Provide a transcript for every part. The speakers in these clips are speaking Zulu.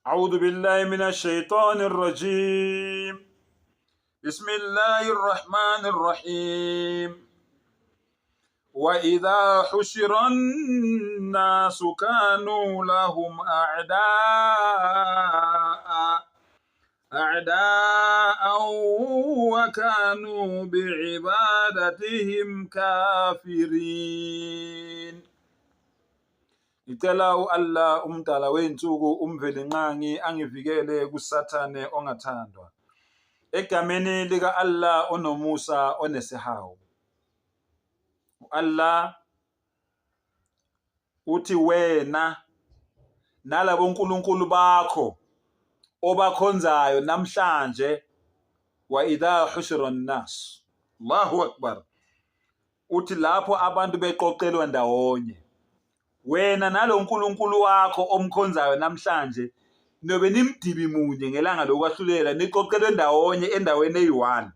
أعوذ بالله من الشيطان الرجيم بسم الله الرحمن الرحيم وإذا حشر الناس كانوا لهم أعداء وكانوا بعبادتهم كافرين. Ngicela u-Allah umdala wey'nsuku uMvelinqangi angivikele kuSathane ongathandwa. Egameni lika-Allah onomusa onesihawu. U-Allah uthi wena nalabo nkulunkulu bakho obakhonzayo namhlanje wa idha hushira an-nas. Allahu akbar. Uthi lapho abantu beqoqelwa ndawonye wena nalo nkulunkulu wakho omkhonzayo namhlanje nobe nimdibi munye ngelanga lokwahlulela niqoqelwe ndawonye endaweni eyi-one.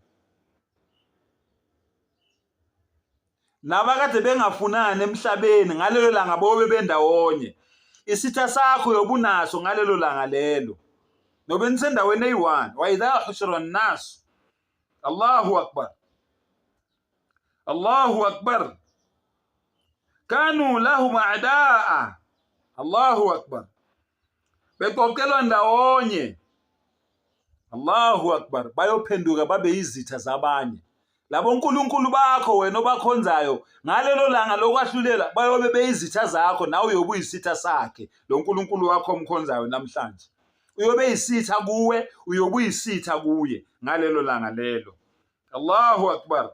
Nabakade bengafunani emhlabeni ngalelo langa bobe bendawonye. Isitha sakho yobunaso ngalelo langa lelo. Nobe nisendaweni eyi-one. Wa idha hushira an-nas. Allahu akbar. Allahu akbar. Kanu lahum a'daa. Allahu akbar. Beqoqelwa ndawonye. Allahu akbar. Bayophenduka babe yizitha zabanye. Labo nkulunkulu bakho wena obakhonzayo ngalelo langa lokwahlulela bayobe beyizitha zakho nawe uyobe uyisitha sakhe lo nkulunkulu wakho omkhonzayo namhlanje. Uyobe eyisitha kuwe, uyobe uyisitha kuye ngalelo langa lelo. Allahu akbar.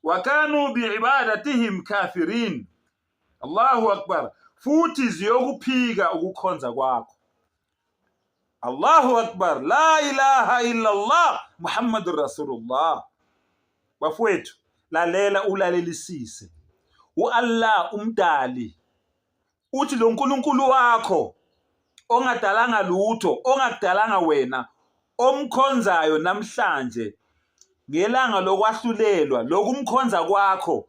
Wakanu biibadatihim kafirin. Allahu akbar. Futhi ziyokuphika ukukhonza kwakho. Allahu akbar. La ilaha illa Allah Muhammadur Rasulullah. Bafowethu, lalela ulalelisise. U-Allah umdali uthi lo nkulunkulu wakho ongadalanga lutho ongakudalanga wena omkhonzayo namhlanje ngelanga lokwahlulelwa lokumkhonza kwakho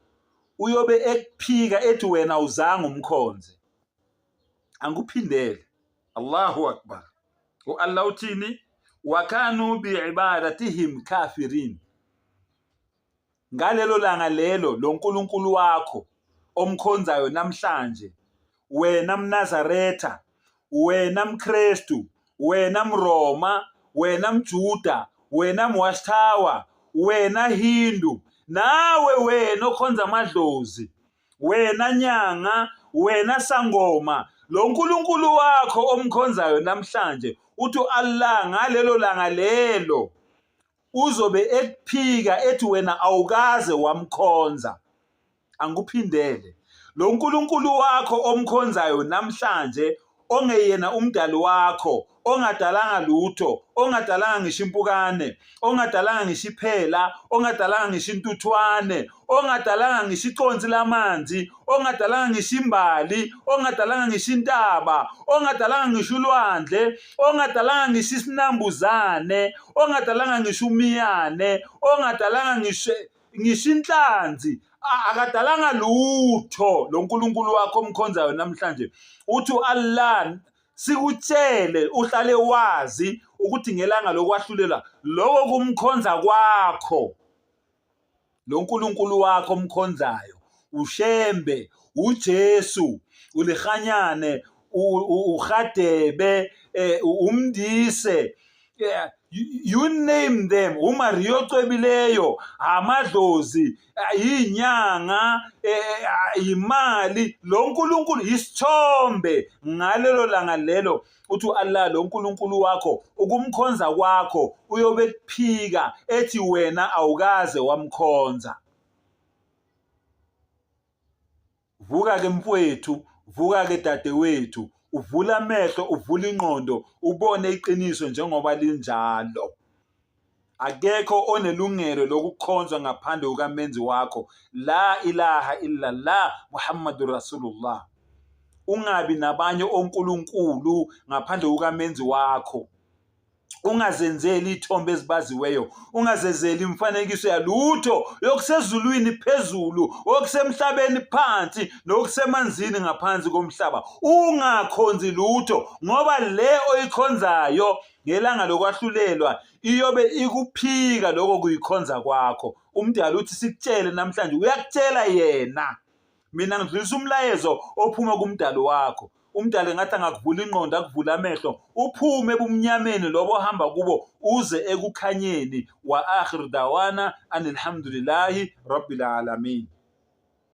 uyobe ekuphika ethi wena uzange umkhonze. Angikuphindele. Allahu akbar. U-Allah uthini? Wakanu biibadatihim kafirin. Ngalelo langa lelo lo Nkulunkulu wakho omkhonzayo namhlanje, wena mNazaretha, wena mKristu, wena mRoma, wena mJuda, wena mWatchtower, wena Hindu, nawe wena okhonza amadlozi, wena nyanga, wena sangoma, lo Nkulunkulu wakho omkhonzayo namhlanje uthi uAllah ngalelo langa lelo uzobe ekuphika ethi wena awukaze wamkhonza. Angikuphindele. Lo nkulunkulu wakho omkhonzayo namhlanje ongeyena umdali wakho, ongadalanga lutho, ongadalanga ngisho impukane, ongadalanga ngisho iphela, ongadalanga ngisho intuthwane, ongadalanga ngisho iconsi lamanzi, ongadalanga ngisho imbali, ongadalanga ngisho intaba, ongadalanga ngisho ulwandle, ongadalanga ngisho isinambuzane, ongadalanga ngisho umiyane, ongadalanga ngisho ngisho inhlanzi, akadalanga lutho lo nkulunkulu wakho omkhonzayo namhlanje. Uthi u-Allah sikutshele uhlale wazi ukuthi ngelanga lokwahlulela lokho kumkhonza kwakho lo nkulunkulu wakho omkhonzayo uShembe, uJesu, uLihanyane, uRhadebe, uMndise, you name them, uMaria ocwebileyo, amadlozi, inyanga, imali, lo nkulunkulu isithombe ngalelo langa lelo. Uthi u-Allah lo nkulunkulu wakho ukumkhonza kwakho uyobe kuphika ethi wena awukaze wamkhonza. Vuka ke mfowethu, vuka ke dadewethu, uvula amehlo, uvula ingqondo, ubone iqiniso njengoba linjalo. Akekho onelungelo lokukhonzwa ngaphandle kukaMenzi wakho. La ilaha illallah Muhammadur Rasulullah. Ungabi nabanye onkulunkulu ngaphandle kukaMenzi wakho. Ungazenzeli iy'thombe ezibaziweyo, ungazenzeli imifanekiso yalutho yokusezulwini phezulu, okusemhlabeni phansi, nokusemanzini ngaphansi komhlaba. Ungakhonzi lutho, ngoba le oyikhonzayo ngelanga lokwahlulelwa iyobe ikuphika lokho kuyikhonza kwakho. Umdali uthi sikutshele namhlanje, uyakutshela yena. Mina ngidlulisa umlayezo ophuma kumdali wakho. Umdali ngathi angakuvula ingqondo akuvule amehlo uphume ebumnyameni lobo ohamba kubo uze ekukhanyeni. Wa akhir dawana anilhamdulillahi rabbil alamin.